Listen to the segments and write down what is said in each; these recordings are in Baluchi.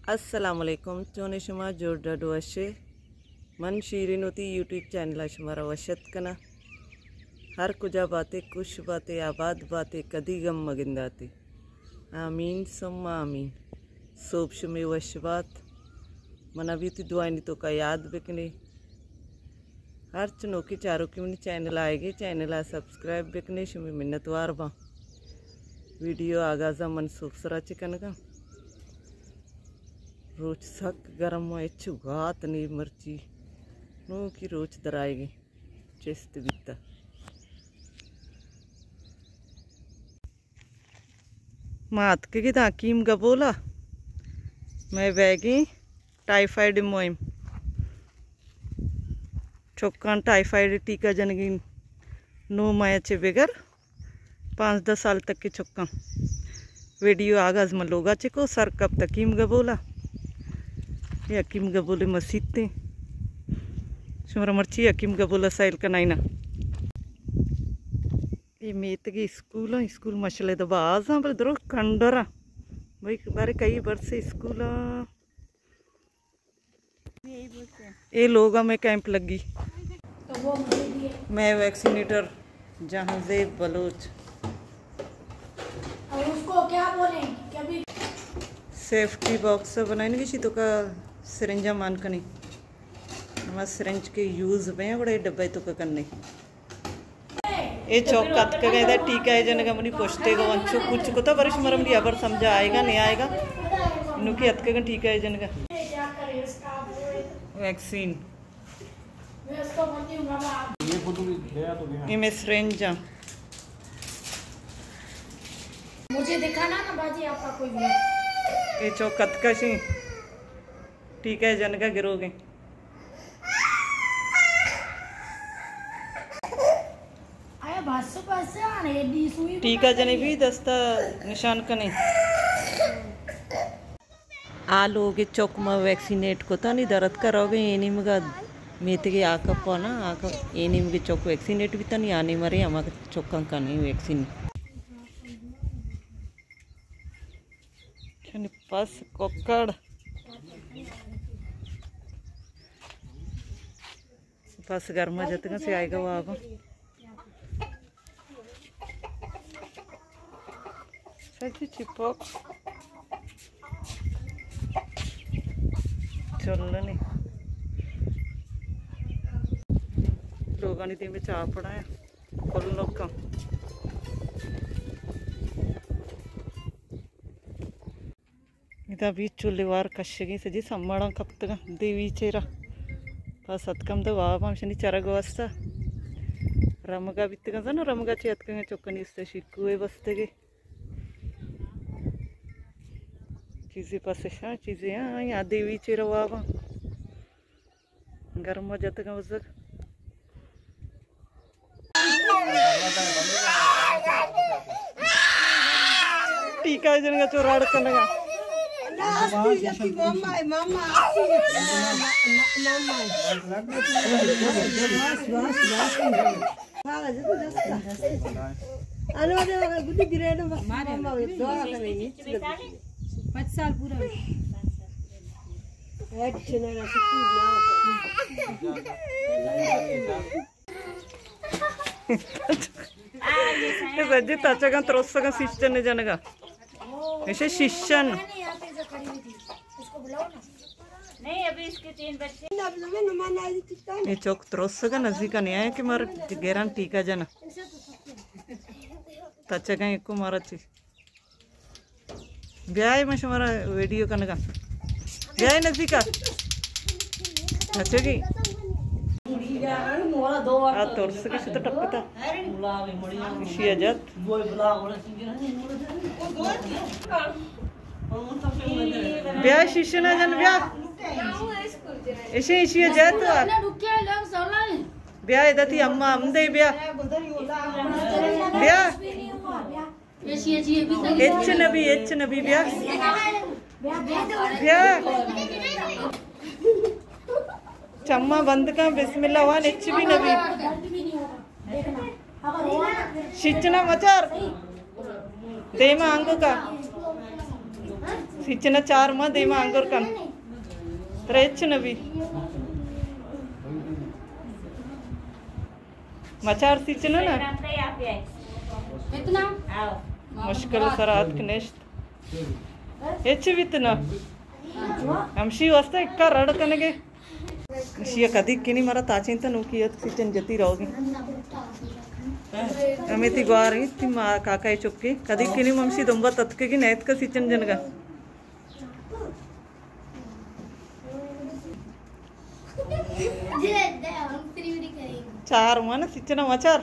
السلام علیکم، چونے شما؟ جوڑ ڈڈ وشے؟ من شیرین وتی یوٹیوب چینل ءَ شمارا وش اتک کناں۔ ہر کجا باتے، خوش باتے، آباد باتے، کدی غم مگنداتے۔ آمین ثم آمین۔ سوب شمے وش بات۔ منا بھی وتی دعائنی توکا یاد بکنے۔ ہرچ نوکیں چاروکے منی چینل آئیگے، چینل ءَ سبسکرائب بکنے، شمے منتوار باں۔ ویڈیو آغازا من سوب سرا چہ کنگاں۔ روچ سک گرم ءَ، ہچ گات نی مرچی۔ نوکی روچ درائیگے، چست بیتا۔ ما اتکگیں داں حکیم گبولا، مئے بیگیں ٹائیفائیڈ مہم۔ چکاں ٹائیفائیڈ ٹیکہ جنگی، نو ماہ چہ بگر پانزدہ سال تک کے چکاں۔ ویڈیو آغاز من لوگا چکو، سر کپت حکیم گبولا۔ یہ حکیم گبول مسیت ہیں۔ شمارا مرچی حکیم گبولا سائل کنائینا۔ اے میتگے اسکول آں، اسکول ماشاءاللہ ادا باز آں، بلے درو کنڈر آں۔ بھئی بارے کئی برسے اسکول آں۔ اے لوگ ءَ مئے کیمپ لگی۔ مئے ویکسینیٹر جہانزیب بلوچ۔ اور اس کو کیا بولیں کہ ابھی سیفٹی باکس بنائیں گے، شی توکا سرنجاں مان کنی۔ ہما سرنج کے یوز بیں، گڑا اے ڈبہ توکا کنی۔ اے چوک اتکگ ادا ٹیکہ ءِ جنگا، منی پشتے گو انچو کچ کتا، برش مرم دی ابر سمجھا آئے گا، نہیں آئے گا۔ نوکی اتکگ ٹیکہ ءِ جنگا۔ ویکسین۔ یہ میں سرنج آں۔ مجھے دکھانا نا باجی آپ کا کوئی بھی۔ اے چوک اتکگ شی ٹیکہ ءِ جنگا گروگیں۔ ٹیکہ جنے بھی دستا نشان کنے۔ آ لوگ چک ما ویکسینیٹ کتا نی درد کروگے اے نیمگا میتگے آ کپا نا، آ کپ اے نیمگے چک ویکسینیٹ بیتا نی آ نیمرے ہما چکاں کنے ویکسین۔ چنی پس ککڑ۔ پس گرما جتگاں، سے آئیگا واباں۔ سجی چپک چلنی۔ لوگانی دیمے چاپڑا ہیں، کل لوکاں۔ ادا بیت چو لیوار کشگیں، سجی سماڑاں کپتگاں دیوی چیرا۔ پس اتکم دو واباں شنی چرگ واسطہ۔ رمگا بیتگاں زن، رمگا چی اتکگاں چکانی است شیکوے بستگے۔ چیزی پسشاں، چیزی ہاں، یا دیوی چیرا واباں۔ گرم ءَ جتگ ءَ بزگ۔ ٹیکہ جنگ ءَ چو راڑ کنگ ءَ۔ پنچ سال پورا۔ سجی تچگاں ترسگاں سیشن جنگا۔ ایشی شیشن۔ اے چوک ترسگا نزیکا نہیں آئے کہ مار گیران ٹیکہ جنا۔ تچگاں ایکو مارا چی۔ بیائے من شمارا ویڈیو کنگا۔ بیائے نزدیکا۔ اچھا جی۔ آ ترس کش تو ٹپتا۔ شیا جات۔ بیا شیشنا جن بیا۔ ایشی، ایشی جات تو آ۔ بیا ادا تی اما ہم دے بیا۔ بیا۔ ہچ نبی، ہچ نبی، بیا۔ بیا۔ چما بند کن، بسم اللہ وان، ہچ بھی نبی۔ شچنا مچار۔ دیما آنگو کا۔ سچنا چار ما دیما انگر کن۔ ترے ہچ نہ بی۔ مچار سچنا نا۔ مشکل سر آتک نشت۔ ہچ بیت نا۔ ہمشی واسطہ اکا رڑ کنگے۔ اشیا کدی کنی مارا تاچینتا نوکی اتک سچن جتی روگی۔ ہمے تی گوار انت، تی ما کاکا چکے۔ کدی کنی ممشی دمبا تتکگی نیتکا سچن جنگا۔ چار من سچنا مچار۔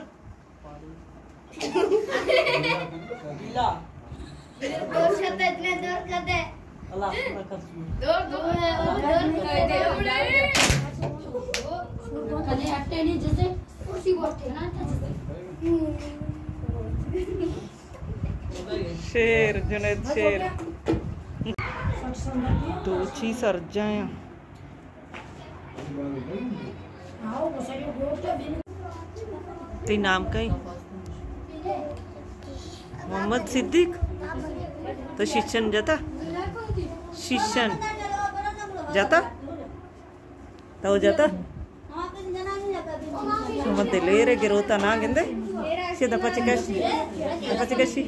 شیر جنید شیر۔ دوچی سرجاں۔ تئی نام کئی؟ محمد صدیق۔ تو شیشن جتا؟ شیشن جتا؟ تو جتا؟ شما دلیرے گروتا نا گندے؟ شی دپا چکش۔ دپا چکشی۔